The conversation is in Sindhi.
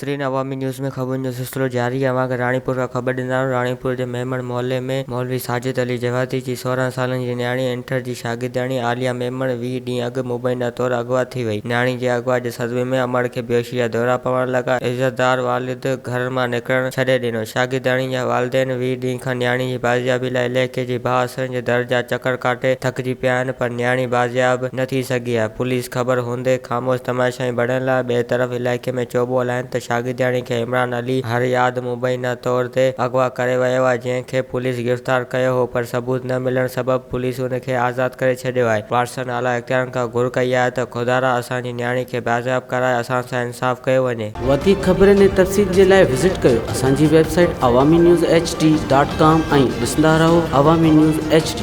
ناظرين عوامي نيوز ۾ خبرن جو سلسلو جاري آهي اوهان کي راڻيپور کان خبر ڏيندا آهيون راڻيپور جي ميمڻ محلي ۾ مولوي ساجد علي جوادي جي 16 سالن جي نياڻي انٽر جي شاگردياڻي عاليه ميمڻ 20 ڏينهن اڳ مبينا طور اغوا ٿي وئي نياڻي جي اغوا جي صدمي ۾ امڙ کي بيهوشي جا دورا پوڻ لڳا عزتدار والد گهر مان نڪرڻ ڇڏي ڏنو شاگردياڻي جا والدين 20 ڏينهن کان نياڻي جي بازيابي لاء علائقي جي بااثرن جي در جا چڪر ڪاٽي ٿڪجي پيا آهن پر نياڻي بازياب نه ٿي سگهي آهي پوليس خبر هوندي خاموش تماشائي بڻيل آهي، ٻئي طرف علائقي ۾ چوٻول آهن ته شاگردياڻي کي عمران علي هر ياد مبينا طور تي اغوا ڪري ويو آهي، جنهن کي پوليس گرفتار ڪيو هو پر ثبوت نه ملڻ سبب پوليس ان کي آزاد ڪري ڇڏيو آهي، وارثن اعليٰ اختيارين کان گهر ڪئي آهي ته خدارا اسان جي نياڻي کي بازياب ڪرائي اسان سان انصاف ڪيو وڃي. وڌيڪ خبرن ۽ تفصيل جي لاء وزٽ ڪيو اسان جي website Awami news H D dot com ۽ ڏسندا رهو عوامي نيوز ايڇ ڊي.